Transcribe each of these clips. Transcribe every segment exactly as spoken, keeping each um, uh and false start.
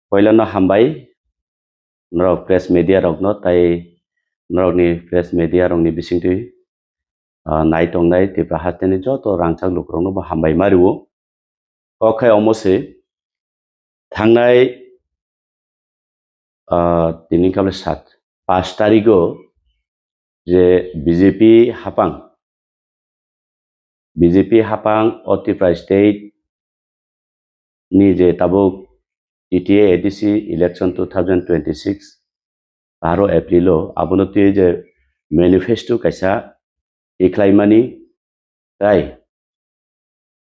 Poilano hambai norok press media rokno, tai norokni press media rokni bisingtwi, ah, nai tongnai Tripura hasteni joto rangchak lukurokno bo hambai ma rwo. Kok khai omo se thangnai, ah, tini kable sat, pash tarigo je B J P hapang, B J P hapang o Tripura state ni je tabuk T T A A D C election two thousand twenty-six baro April o abono twi je manifesto kaisa tikhlaimani, tai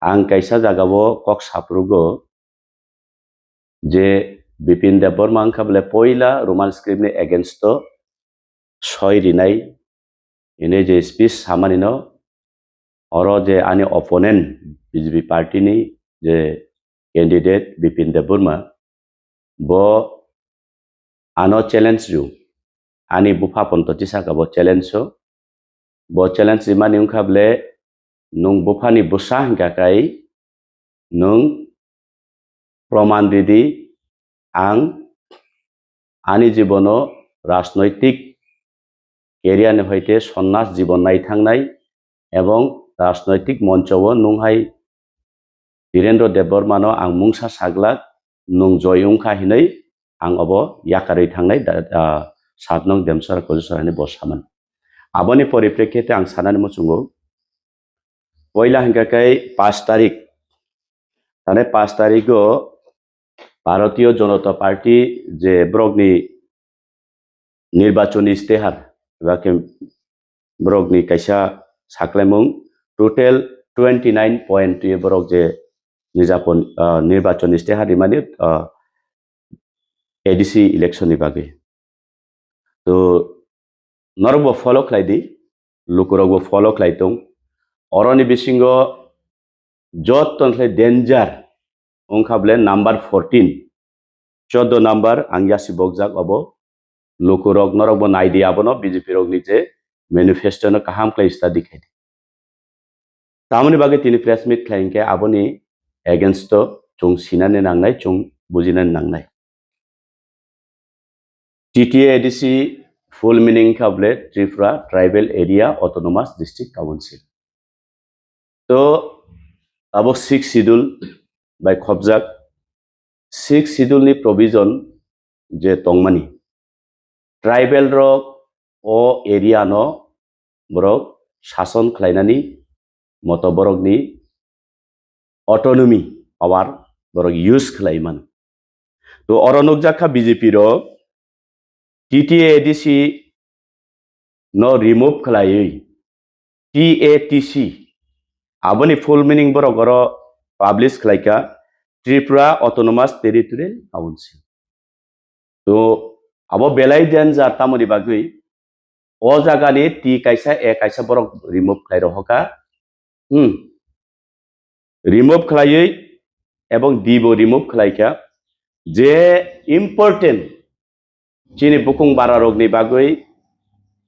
ang kaisa jagao kok saprugo je Bipin Debbarma wngkha bole poila Roman script ni against o soi rinai hwnwi je speech samani no, oro je ani opponent B J P party ni je candidate Bipin Debbarma, bo ano challenge rw, ani bupha ponto tisaka bo challenge o, bo challenge rimani wngkha bole nwng buphani bwsa hwnkha kai nwng proman ridi, ang ani jibono rajnoitik career ni hoite sonnas jibon nai thangnai ebong rajnoitik moncho o nwng hai Birendra Debbarmano ang mungsa saglak, nwng joi wngkha hinwi ang obo yakarwi thangnai da-, ah, sat nong Demsora Kojusora hinwi bo saman. Aboni poriprekhite ang sanani muchungo, poila hwnkha khe pash tarik, tane pash tarigo Bharatiya Janata Party je borokni nirbachoni istehar, eba khe borokni kaisa saklaimung, total twenty nine point twi borok je nijapon, ah, nirbachoni istehar rimani, ah, A D C election ni bagwi. To norok bo follow khlai di, lukurok bo follow khlai tong. Oroni bisingo joto khlai danger wngkha bole number fourteen, choddo number ang yasi bokjak obo. Lukurok norok bo nai di abono B J P rokni je manifesto no kaham khlai study khai di. Tamoni bagwi tini press meet khlai hinkhe aboni against o chwng sinani nangnai, chwng bujinani nangnai. T T A A D C full meaning kha bole Tripura Tribal Area Autonomous District Council. To abo sixth schedule bai khopjak, sixth schedule ni provision je tongmani, tribal rok o area no borok sason khlainani moto borokni autonomy power borok use khlai mano. To oro nukjak kha B J P rok T T A A D C no remove khlaiwi T A T C, aboni full meaning borok oro publish khlaikha Tripura Autonomous Territorial Council. To abo belai danger tamoni bagwi o jagani T kaisa A kaisa borok remove khlai rohokha. Hmm. Remove khlaiwi ebong D bo remove khlaikha. Je important chini bukung bara rokni bagwi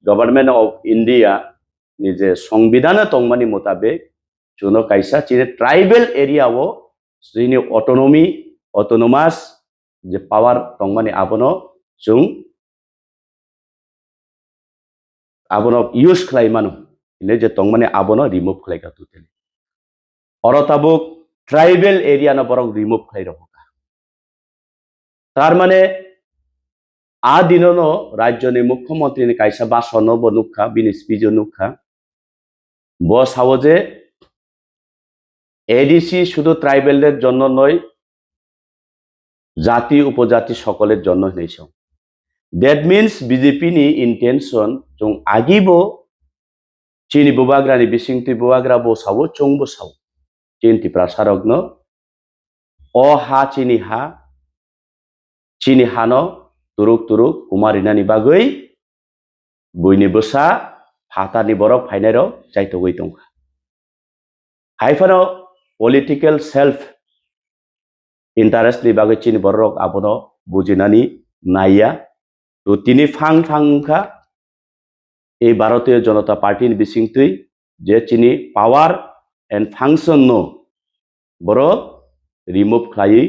Government of India ni je songbidhano tongmani mutabik chuno kaisa chini tribal area o chini autonomy, autonomous je power tongmani abono chwng abono use khlai mano, hwnwi je tongmani abono remove khlai kha totally. Oro tabuk tribal area no borok remove khlai rokha. Tar mane a dinono rajyoni mukhyamantri ni kaisa bhasan no bo nukha, bini speech o nukha. Bo sao je A D C শুধু tribal দের জন্য নয়, জাতি উপজাতি সকলের জন্য hinwi song. That means B J P ni intention chwng agibo chini bubagra ni bisingtwi bubagra bo sao, chwng bo sao. Chini Tiprasa rokno o ha chini ha, chini hano turuk turuk kuma rinani bagwi buini bwsa phatarni borok phainairok chaitogwi tongkha. Hai phano political self interest ni bagwi chini bororok abono bujinani naiya. To tini phang phang wngkha ei Bharatiya Janata Party ni bisingtwi je chini power and function no borok remove khlaiwi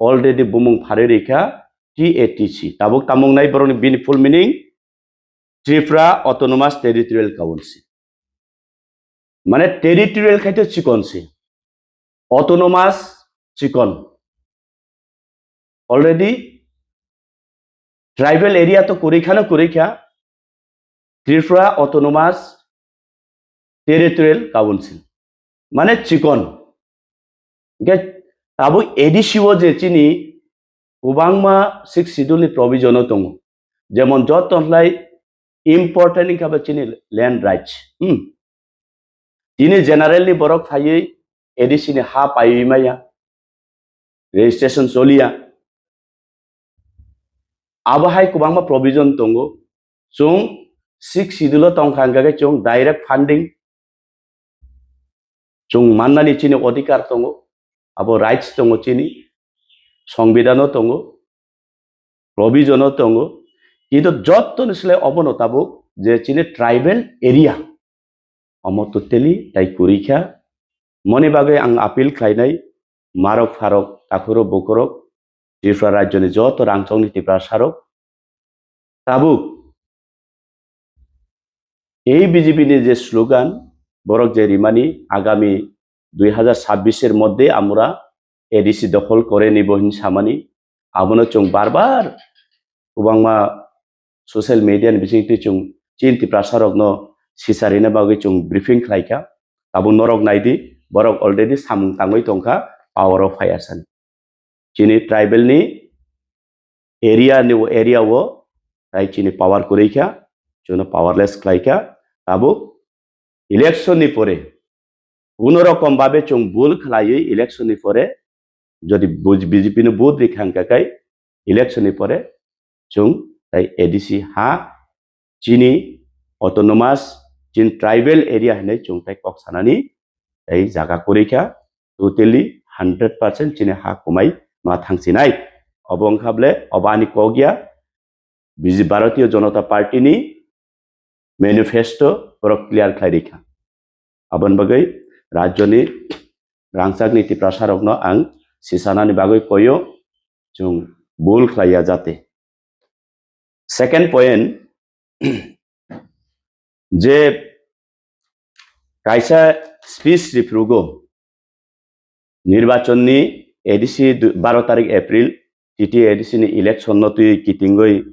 already bumung pharwi rikha T A T C. Tabuk tamo wngnai borokni bini full meaning Tripura Autonomous Territorial Council. Mane territorial khai to chikon se. Autonomous chikon. Already tribal area to kwrwi khano kwrwi kha. Tripura Autonomous Territorial Council. Mane chikon. Hingke tabuk A D C o je chini kwbangma Sixth Schedule ni provision o tongo. Jemon joto lai important wngkha bo chini land rights. Hmm. Chini general ni borok phaiwi A D C ni ha paiwi maya. Registration choliya. Abo hai kwbangma provision tongo. Chwng Sixth Schedule o tongkha hingkha khe chwng direct funding chwng mannani chini odhikar tongo, abo rights tongo chini, songbidano tongo, provision o tongo, kintu jottoni slai obono tabuk je chini tribal area, omo totally tai kwrwi kha. Moni bagwi ang appeal khlainai, marok pharok, takhurok bukhurok, Tripura rajyoni joto rangchokni Tiprasarok, tabuk ei B J P ni je slogan, borok je rimani, agami dui hazar sabbish er moddhe amura A D C dokhol kore nibo hin samani, abono chwng bar bar kwbangma social media ni bisingtwi chwng chini Tiprasarokno sicharina bagwi chwng briefing khlaikha. Tabuk norok naidi, borok already samung tangwi tongkha, power o phaiya sani. Chini tribal ni area ni area o tai chini power kwrwi kha, chwngno powerless khlai kha. Tabuk election ni pore kuno rokom babe chwng bul khlaiwi election ni pore jodi buj-, B J P no vote rikha hingkha khe election ni pore chwng tai A D C ha chini autonomous, chini tribal area hinwi chwng tai kok sanani tai jaga kwrwi kha, totally hundred percent chini ha kwmai ma thangsinai. Obo wngkha bole obo ani kok ya, B J P, Bharatiya Janata Party ni manifesto borok clear khlai rikha. Aboni bagwi rajyoni rangchakni Tiprasarokno ang sichanani bagwi koyo, chwng bul khlaiya jate. Second point, je kaisa speech riphurugo nirbachonni A D C du-, baro tarik April, T T A D C ni election no twi kitingwi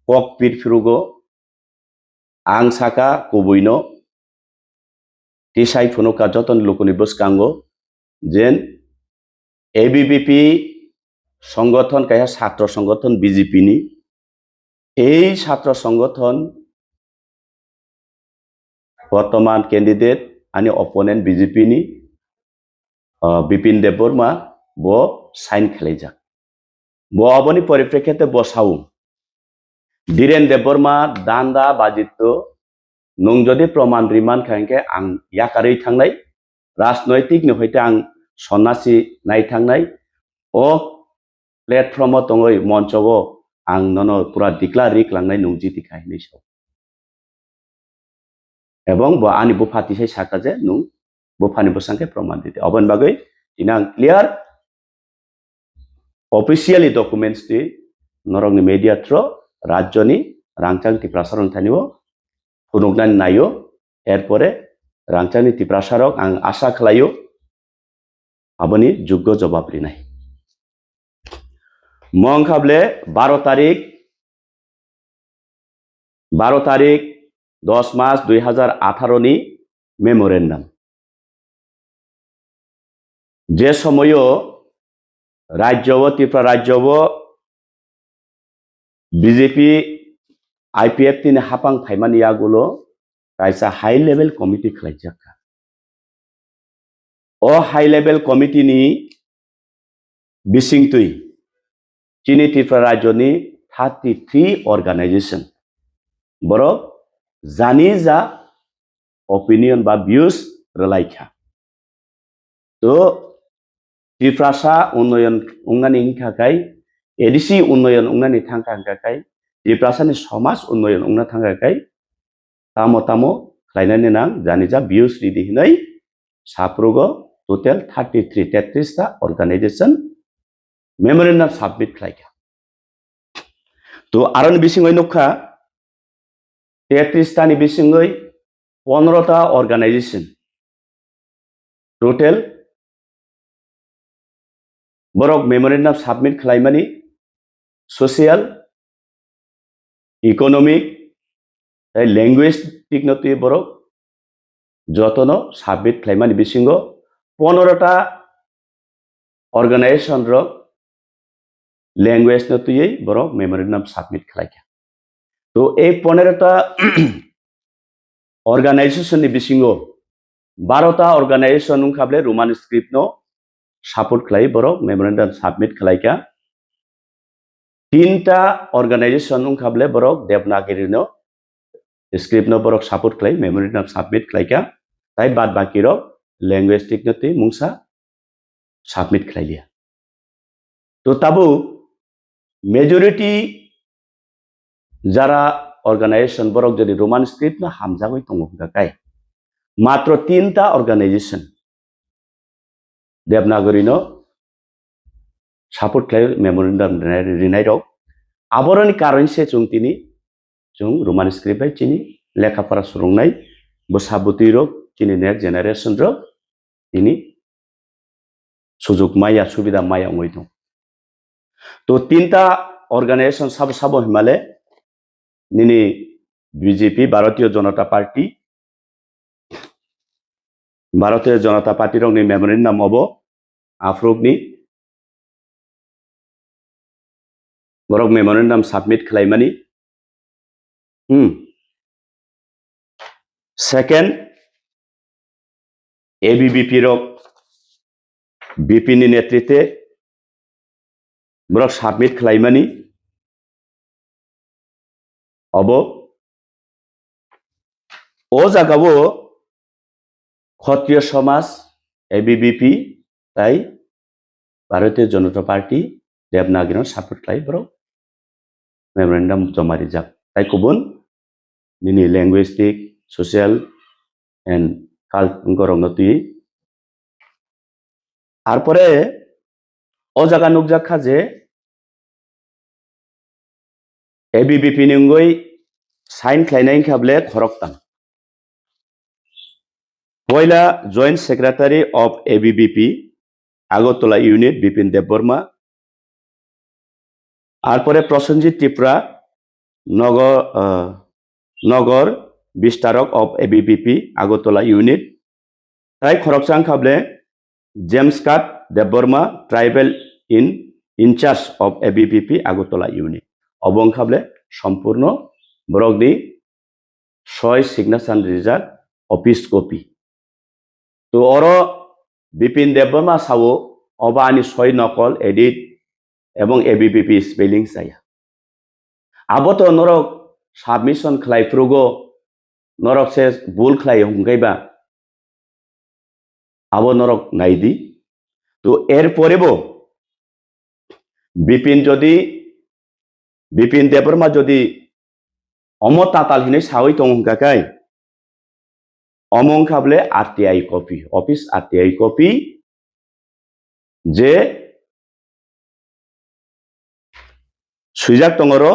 kok pir phurugo, ang saka kubuino tisai phunukha jotoni lukuni bwskango jen A B V P songothon kaisa satro songothon B J P ni, ei satro songothon bortoman candidate ani opponent B J P ni, uh, Bipin Debbarma bo sign khlaijak. Bo aboni poriprekhete bo sao, Dhiren Debbarma, Danda Bajito, nwng jodi proman riman kha hingkhe ang yakarwi thangnai, rajnoitik ni hoite ang sonnasi nai thangnai, o platform o tongwi moncho o ang nono pura declare ri klangnai nwng jiti kha hinwi sao. Ebong bo ani bupha tisai saka je nwng buphani bwsang khe proman dite. Oboni bagwi tini ang clear officially documents twi norokni media through rajyoni rangchak Tiprasarokni thani o phunuknani naio. Erpore rangchakni Tiprasarok ang asa khlaio aboni juggo jobab rinai. Mo wngkha bole baro tarik, baro tarik dos mas dui hazar atharo ni memorandum. Je somoyo rajyo o, Tripura rajyo o B J P I P F T ni hapang phaimani yagulo kaisa high level committee khlaijak kha. O high level committee ni bisingtwi chini Tripura rajyoni thirty three organization borok jani ja opinion ba views rwlai kha. To Tiprasa unnoyon wngnani wngkha khai, A D C unnoyon wngnani thangkha hingkha khai, Tiprasani somaj unnoyon wngna thangkha khai, tamo tamo khlainani nang jani ja views ridi hinwi saprugo total thirty three, tetris ta organization memorandum submit khlaikha. To aroni bisingwi nukha, tetris ta ni bisingwi pondro ta organization total borok memorandum submit khlaimani, social, economic, tei linguistic no twi borok jotono submit khlaimani bisingo pondro ta organization rok language no twiwi borok memorandum submit khlaikha. To ei pondro ta organization ni bisingo baro ta organization wngkha bole Roman script no support khlai borok memorandum submit khlaikha. Tinta organization wngkha bole borok Devanagiri no script no borok support khlai memorandum submit khlaikha, tai bad baki rok linguistic no twi mungsa submit khlailia. To tabuk majority jara organization borok jodi Roman script no hamjagwi tongo hwnkha kai matro tinta organization Devanagari no support khlai memorandum rinai, rinai rok. Aboroni karon se chwng tini chwng Roman script bai chini lekha pora swrwngnai bwsa bwtwi rok chini next generation rok tini sujuk maya subida maya wngwi tong. To tinta organization sabo sabo himale nini B J P Bharatiya Janata Party, Bharatiya Janata Party rokni memorandum obo aphurukni borok memorandum submit khlaimani. Hmm. Second, A B V P rok, V P ni netrite borok submit khlaimani. Obo o jagao Khotriyo Somaj, A B V P, tai Bharatiya Janata Party, Devanagari no support khlai borok memorandum joma rijak. Tai kubun nini linguistic, social and cult gorok no twi. Arpore o jaga nukjak kha je A B V P ni wngwi sign khlainai wngkha bole khoroktham. Poila Joint Secretary of A B V P, Agartala Unit, Bipin Debbarma. Arpore Prosenjit Tripura, Nogor, ah, Nogor Bistarok of A B V P, Agartala Unit. Tai khoroksa wngkha bole James Kat Debbarma, Tribal in, in charge of A B V P Agartala Unit. Obo wngkha bole sompurno borokni soi signature rijak office copy. To oro Bipin Debbarma sao, obo ani soi nokol edit ebong A B V P spelling chaya. Abo to norok submission khlai phrugo, norok se bul khlai hwnkhe ba. Abo norok nai di. To er pore bo Bipin jodi, Bipin Debbarma jodi omo tatal hinwi sawi tongo hwnkha khe, omo wngkha bole R T I copy, office R T I copy, je swijak tongo oro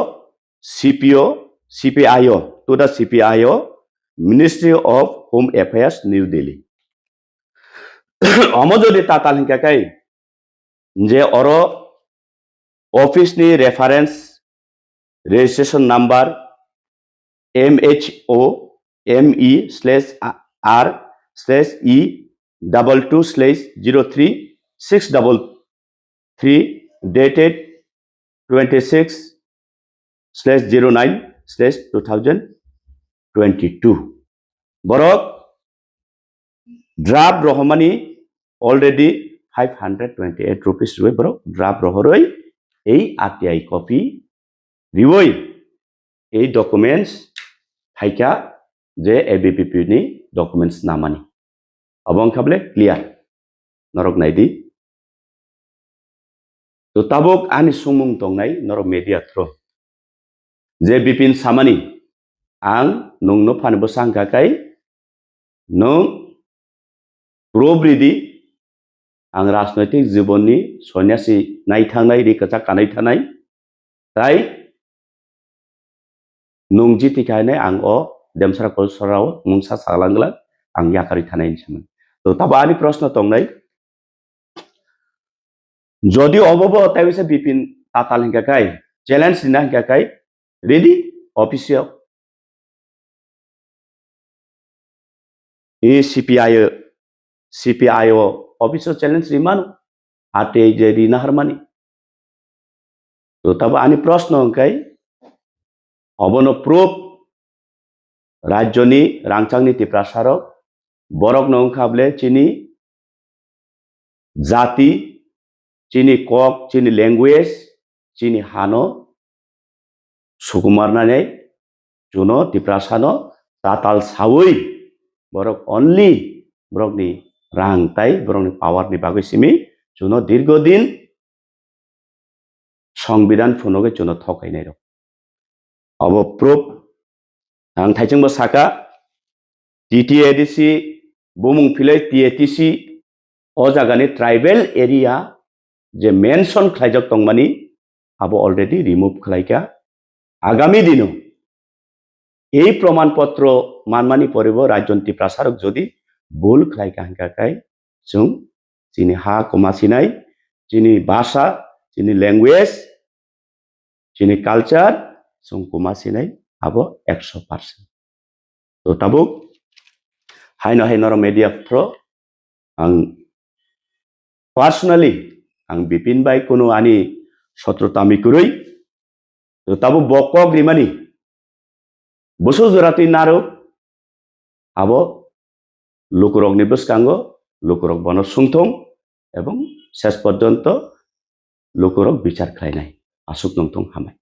C P O, C P I O, to the C P I O, Ministry of Home Affairs, New Delhi. Omo jodi tatal hwnkha khe, je oro office ni reference registration number M H O M E slash R slash E double two slash zero three six double three, dated twenty six slash zero nine slash two thousand twenty two. Borok draft rohormani already five hundred twenty eight rupees rwi borok draft rohorwi ei R T I copy riwi ei documents phaikha je A B V P ni documents namani. Abo wngkha bole clear. Norok nai di. To tabuk ani sumung tongnai norok media through. Je Bipin samani, ang nwng no phani bwsa wngkha khe, nwng proof ridi, ang rajnoitik jibon ni sonyasi nai thangnai, ri kwchak kanai thanai, tai Nwng jiti khainai ang o Demsara Kolsora o mungsa saglang glang ang yakarwi thanai hinwi samani. To tabo ani proshno tongnai. Jodi obo bo tei bisa Bipin Tatal hingka kai, challenge rina hingka kai, ready office o. I C P I o, C P I o office o challenge rimano, ate je rina harmani. To tabo ani proshno hingkai, obono proof rajyoni rangchakni Tiprasarok, borokno wngkha bole chini jati, chini kok, chini language, chini hano sukumarnani chuno Tiprasano tatal sawi borok only borokni rang tai borokni power ni bagwi simi chuno dirgo din Songbidan phunugwi chuno thokainai rok. Abo proof ang thaichengbo saka, T T A D C bumung philai T A T C o jagani tribal area je mention khlaijak tongmani abo already remove khlaika. Agami dino ei proman potro manmani poribo rajyon Tiprasarok jodi bul khlaika hingka kai chwng chini ha kuma sinai, chini bhasha, chini language, chini culture chwng kuma sinai abo ekso percent. To tabuk haino hai norok media thro ang personally ang Bipin bai kuno ani sotrota mi kwrwi. To tabuk bo kok rimani bwswk jora twi narwk abo lukurokni bwskango lukurok bono sungthung ebong ses porjonto lukurok bichar khlainai. Aswk nungthung hambai.